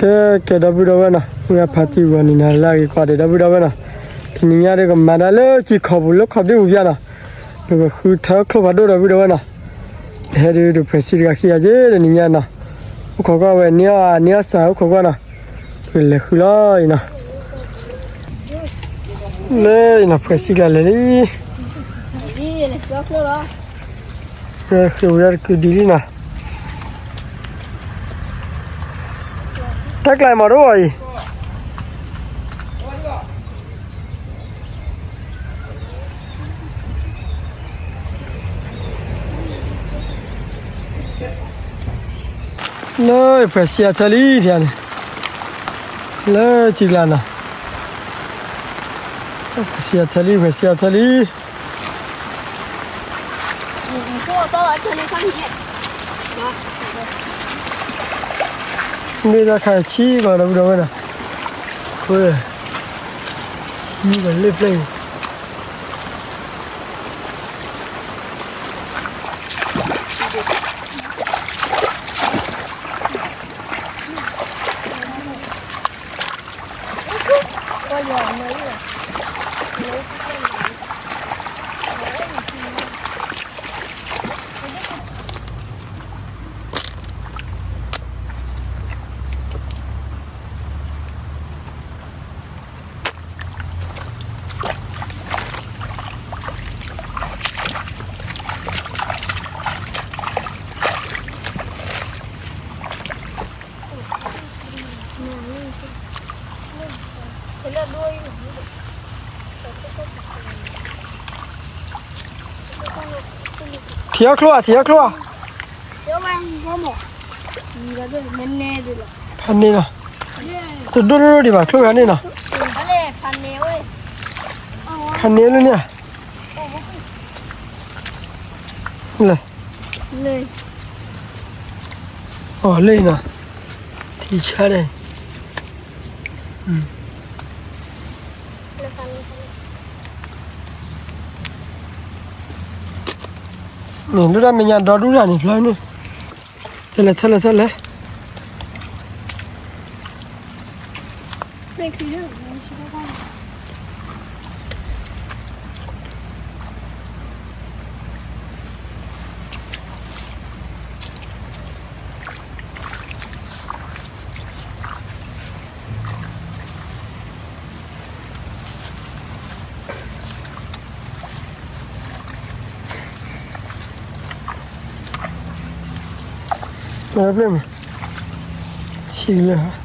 ကဲ ကဲ ဒီပုၢ်ဒီဝဲၢ်နီၤ, မ့ၢ်ဖါတံၢ်ဂီၤနံၤနၤလၢအဂ့ၤကွၢ်ဒီး ဒီပုၢ်ဒီဝဲၢ်နီၤ, တနံၤညါဒီးကမၤဒၣ်လၢကံခီပူၤလၢခီၣ်ဘ့ၣ်ပူၤပျၢ်နီၤ, ပကဃုထၢချိၣ်ဖးဒိၣ်ဒီပုၢ်ဒီဝဲၢ်နီၤ, ပဟဲဒုးဒုးဖှဲးစံတဂၤခံဂၤက့ၤတနံၤညါနီၤ, အိၣ်ခိးကွၢ်ဝဲန့ၢ်အီၣ်န့ၢ်အီၣ်စးအိၣ်ခိးကွၢ်နီၤ, ပကလဲၤဃုလီၤအံၤနီၤ, လၢအံၤနီၤ ဖှဲးစံကျါလဲၤလံ ဃ့ဝဲဒၣ်တကုဒံလံနီၤ, တၢ်ကျါမၤတအိၣ်အံၤ လၢဖှဲးစံအထၢလံ ထံၣ်န့ၣ်, လၢထံကျါနီၤ, ဖှဲးစံအထၢလံ ဖှဲးစံအထၢလံ, မ့ၢ်တၢ်ခါဆံးကီးဒီပုၢ်ဒီဝဲၢ်နီၤ, ဆံးကီးလၢပျဲၢ်အံၤ ထံအီၣ်ချိၣ်ဧါ ထံအီၣ်ချိၣ်ဧါ, ဖးန့ၢ်နီၤ, တဒိၣ်ဒိၣ်ဒံးဘၣ် ချိၣ်ဖးန့ၢ်နီၤ, ဖးန့ၢ်လၢန့ၣ်ဧါ, လဲၣ်, အီၤလၢနီၤ, ထံဆါန့ၣ် န့ၣ် ဒိၣ်တၢ်မဲာ်ညါဒီဒူၣ်တၢ်န့ၣ် ဖျါန့ၣ်, လဲၤလဲၤထၢလဲၤထၢလဲၤ မ့ၢ်ပျဲၢ်မး, ဆံးလၢ လၢ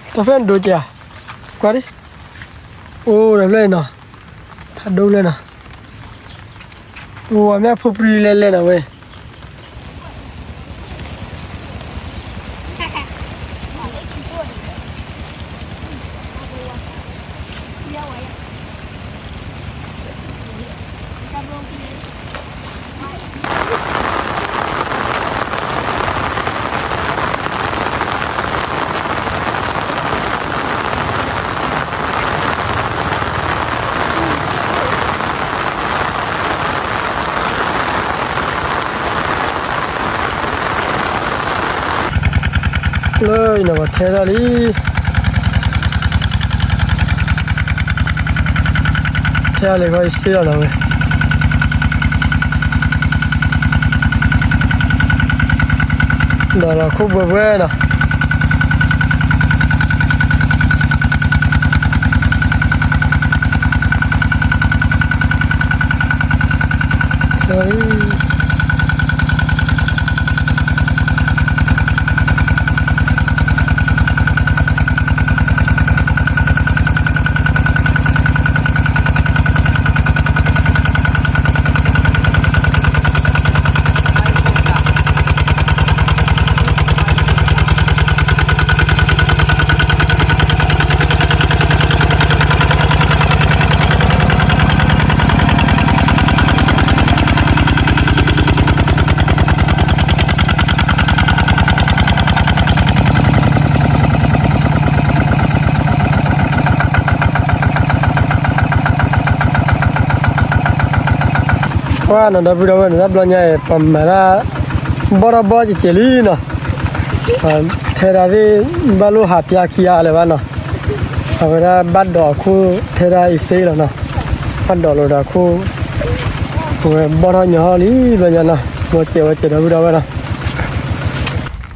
တၢ်ဖျၢၣ်ဒိၣ်ကဲ, ကွၢ်ဒံ, အိၣ်တၢ်ဖျၢၣ်အံၤနီၤ, ဖးဒိၣ်လၢနီၤ, အိၣ်အမ့ၢ်အဖိပြံလဲၤလဲၤနီၤဝဲ လၢအံၤနီၤ ပှၤထဲထီၣ်လံ, ထဲထီၣ်လံခီအံၤစ့လီၤနီၤဝဲ, ဒီးလီၤခိၣ်ဘှဲဘှဲနီၤ. ပှၤနီၤ ဒီပုၢ်ဒီဝဲၢ်န့ၣ် တဘျီညါအံၤ ပှၤမၤတၢ် ဘီၣ်ထီၣ်ဘီၣ်ကဲးကဲးလံနီၤ. ထဲဒၣ်သ့ၣ် ဘၣ်လိၣ်ဟးဖျါခံဂၤလၢၤဘၣ်နီၤ. အဝဲဒၣ်ဘၣ်ဒိးအခိၣ်ထဲဒၣ်အံၤစ့လီၤနီၤ. ဘၣ်ဒိးလိာ်ဒီးအခိၣ် အဝဲဘီၣ်ထီၣ်ညီထီၣ်လံဘျီညါနီၤ. ဝဲကဲးဝဲကဲး ဒီပုၢ်ဒီဝဲၢ်နီၤ.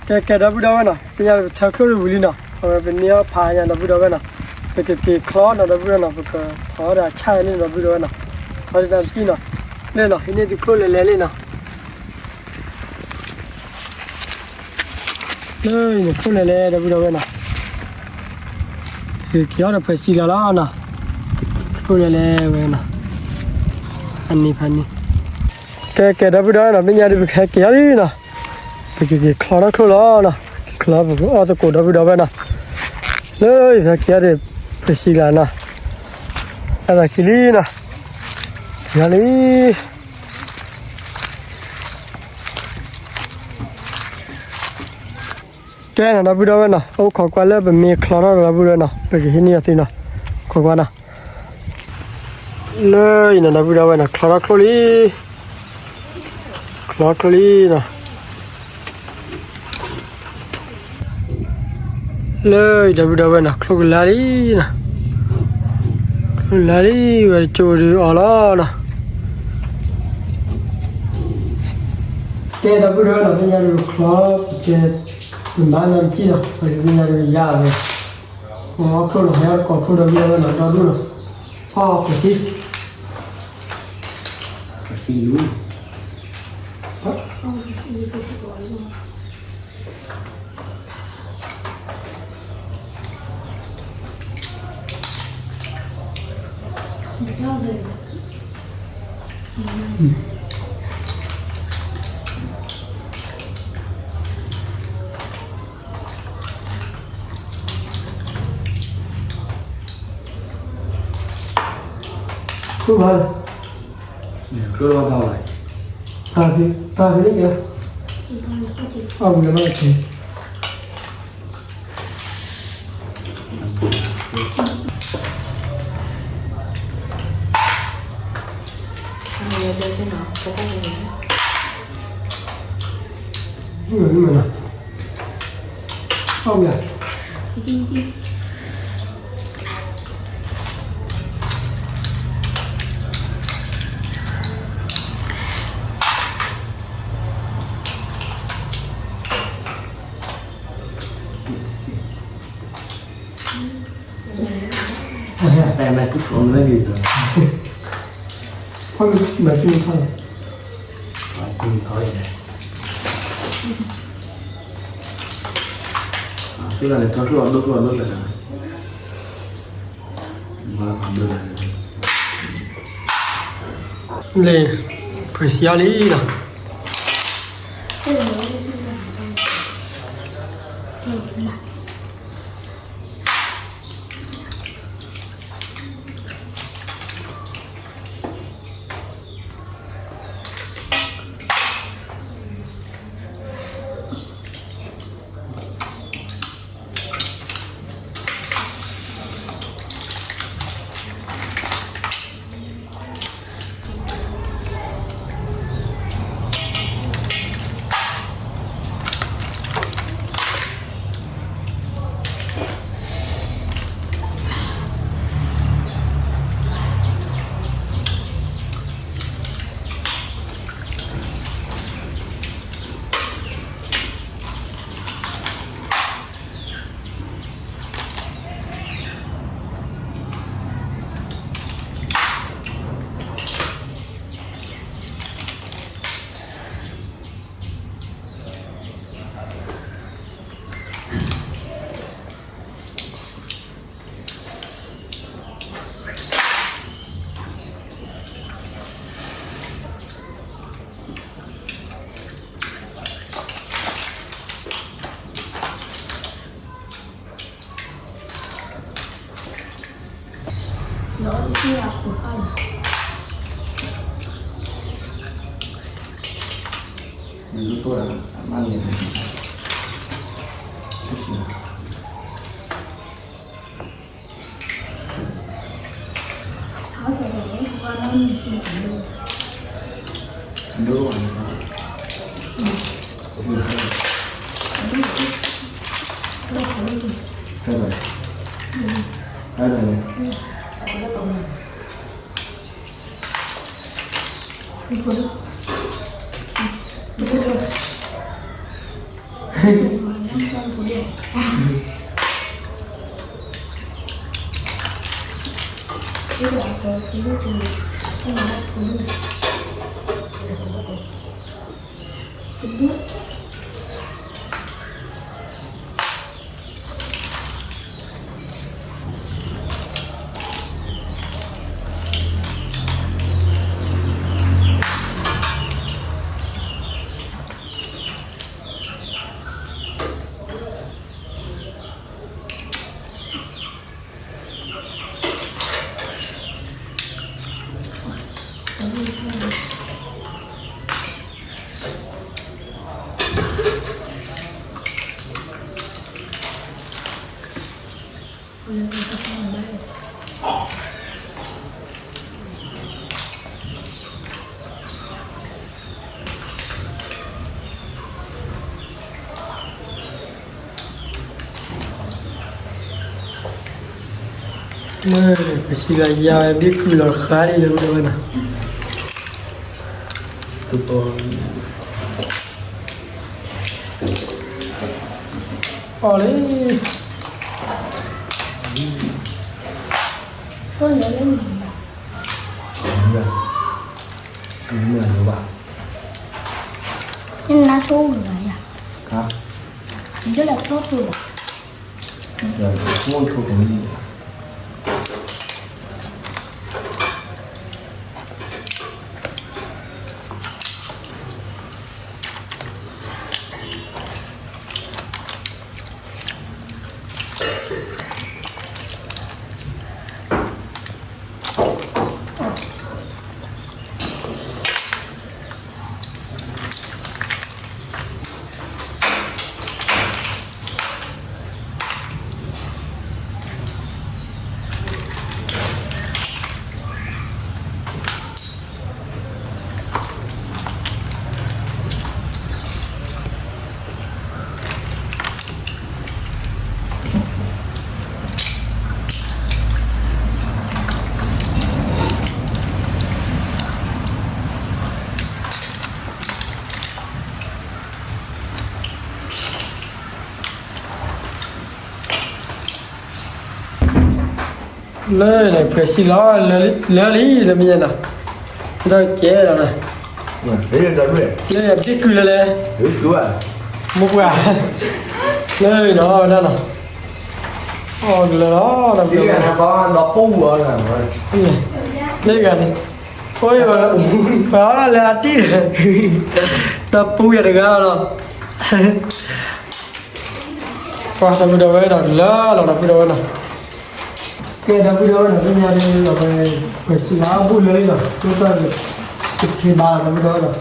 ကဲကဲး ဒီပုၢ်ဒီဝဲၢ်နီၤ, သ့ၣ်ညါပထၢချိၣ်တဝံၤလံနီၤ, အဝဲပန့ၢ်အီၣ်ဖးညါ ဒီပုၢ်ဒီဝဲၢ်နီၤ, ပကက့ၤချီနီၤ ဒီပုၢ်ဒီဝဲၢ်နီၤ, ပကထီၣ်ဒီးဆၣ်န့ၣ် ဒီပုၢ်ဒီဝဲၢ်နီၤ, ထီၣ်ဒ်တၢ်တကံၢ်နီၤ, လၢနီၤ ဟံးန့ၢ်သုချိၣ်လဲၤလဲၤလံနီၤ, လၢအံၤန့ၣ် ချိၣ်လဲၤလဲၤ ဒီပုၢ်ဒီဝဲၢ်နီၤ, က့ၤက့ၤအီၣ်ဒီးဖှဲးစံလီၤလီၤနီၤ, ချိၣ်လဲၤလဲၤဝဲနီၤ, အနံၤဖးနံၤ ကဲကဲး ဒီပုၢ်ဒီဝဲၢ်နီၤ, မ့ၢ်ညါဒုး ပကဟဲက့ၤအီၤလံနီၤ, ပကက့ၤချီထီၣ်ချိၣ်လီၤနီၤ, က့ၤချီပကအီၣ်သကိး ဒီပုၢ်ဒီဝဲၢ်နီၤ, လၢယဖဲက့ၤအီၤဒီး ဖှဲးစံလီၤနီၤ, အသးခံလံနီၤ, ယၤလံ ကဲနီၤ ဒီပုၢ်ဒီဝဲၢ်နီၤ, အိၣ်ခိးကွၢ်လၢပမ့ၢ်ချီထီၣ်ဒီး ဒီပုၢ်ဒီဝဲၢ်နီၤ, ပကဟံးန့ၢ်အီၤသုနီၤ, ခိးကွၢ်နီၤ, လၢအံၤနီၤ ဒီပုၢ်ဒီဝဲၢ်နီၤ, ချီထီၣ်ချိၣ်လံ, ချီချိၣ်လံနီၤ, လၢအံၤ ဒီပုၢ်ဒီဝဲၢ်နီၤ, ချိၣ်ကလါလံနီၤ, ချိၣ်ကလါလံ, ဝဲတကၠိဒုးအီၤလီၤနီၤ, ကဲ ဒီပုၢ်ဒီဝဲၢ်နီၤ, သ့ၣ်ညါဒုးချီ ပတဲ ပမၤနီၤတကံၢ်နီၤ, ပသ့ၣ်ညါဒုးယါဝဲ, အီၣ်ချိၣ်နီၤ, ဟဲအီၣ်တကိးချိၣ် ဒီပုၢ်ဒီဝဲၢ်နီၤ, ဒီဒူၣ်နီၤ, အီၣ်ပသံ ပသံလူ ချိၣ်ဘၣ်လၢ ချိၣ်ဘၣ်လၢ တၢ်ဖဲ တၢ်ဖဲန့ၣ်ကဲ အဝံၤလီၤဘၣ်က့ၤ မ့ၢ်မ့ၢ် အီၣ်ဝံၤ ပဲမ့ၢ်သူၣ်ဖျိမ့ၢ်ဂ့ၤဒီး ဖီမ့ၢ်သူၣ်ဖျိ သူၣ်ဖျိန့ၣ် ထီၣ်ဖျိအဒိၣ်ဖျိအဒိၣ်လဲၣ် လံ ဖှဲးစံအီၤလံနီၤ ယကတိၢ်ဒၣ်အမါန့ၣ် ပစံးလီၤယၤဝဲ ဘ့ၣ်ကုၢ်လီၤဃါဒ်ဒီးဝဲနီၤ, အီၣ်လံ, နါဆိၣ်ဂၤယၤ, ဒ်လဲၣ်ဆိၣ်ဆိၣ်လီၤ.လၢန့ၣ် ဖှဲးစံလီၤ, လၢလံ လၢမ့ၢ်ယဲနီၤ, ဒီးကဲလီၤ, လၢယဘ့ၣ်ကုၢ်လၢလဲၣ်, မိၢ်ပှၢ်, လၢနီၤ ဝဲဒၣ်နီၤ, အီၣ်ကလၢလီၤ, လၢဂၤန့ၣ်, အိၣ်ပှၤအီၣ်ဒၣ်လၢအတံၢ်, ဒီးပူၤယၤတဂၤလီၤ, ပှၤဒီပုၢ်ဒီဝဲၢ်နီၤ လၢလီၤဒီပုၢ်ဒီဝဲၢ်နီၤ, ကဲဒီပုၢ်ဒီဝဲၢ်နီၤ သ့ၣ်ညါဒ်လီၤဝဲ, ပှဲၤစံးလၢအဘူၣ်လၢလံနီၤ ဒ်သိးန့ၣ်, တထံၣ်ဘၣ်လီၤဒီပုၢ်ဒီဝဲၢ်နီၤ, တၢ်မူတၢ်ရ့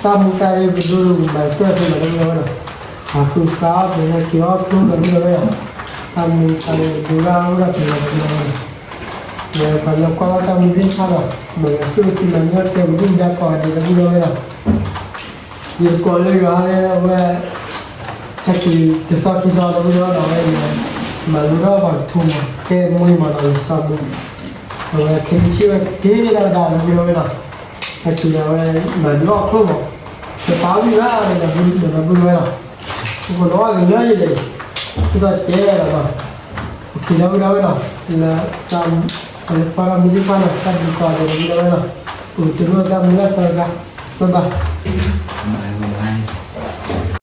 ပဒိၣ်မၤတၢၢ်ဖဲလီၤဒီပုၢ်ဒီဝဲၢ်နီၤ, အဃုာ်ဃါအီၣ်ပှဲၤဟဲက့ၤအီၣ်ကျိဒီပုၢ်ဒီဝဲၢ်နီၤ, တၢ်မူတၢ်ရ့ပဒိၣ်ဒၣ်အိၣ်ဒၣ်ဖဲလီၤဒီပုၢ်ဒီဝဲၢ်နီၤ, ဒီးပှၤလၢကွၢ်ဘၣ်တၢ်မူသ့ၣ်တဖၣ်ဒီး, မ့ၢ်သုးသံမၤန့ၢ်အီၣ်တဲပဒိၣ်ဒါကိးဂၤဒဲးဒီပုၢ်ဒီဝဲၢ်နီၤ ယတကိးလၢယွၤလၢအဝဲ, ဟဲက့ၤတသီခံသီဒီပုၢ်ဒီဝဲၢ်နီၤ ဝဲအံၤ, မၤလိထီၣ်ပှၤကထိမး ကဲမွ့မးနီၤ လၢစီၤမူ, အဝဲခဲအံၤဆံၣ်ဝဲက့ၤဒၣ်ဝဲဒၣ်ဒီပုၢ်ဒီဝဲၢ်နီၤ, ဟဲက့ၤဒီးဝဲ, မၤဒုးအီၣ်ချိၣ်မး, တပာ်ဝံၤဘၣ်ဒီးဒီပုၢ်ဒီဝဲၢ်နီၤ, ပကလီၤအကလၢယလဲၣ်, ဒ်သိးကဲလီၤနီၤ, အိၣ်ခ့ဒီပုၢ်ဒီဝဲၢ်နီၤ, လၢတၢ်, လၢပှၤမူသ့ၣ်တဖၣ်နီၤ တၢ်ဒုးကိးဂၤဒဲးဒီပုၢ်ဒီဝဲၢ်နီၤ, အိၣ်တလိၣ်တၢ်မူလၢသီတဂၤ, ဘၣ်ဘၣ်.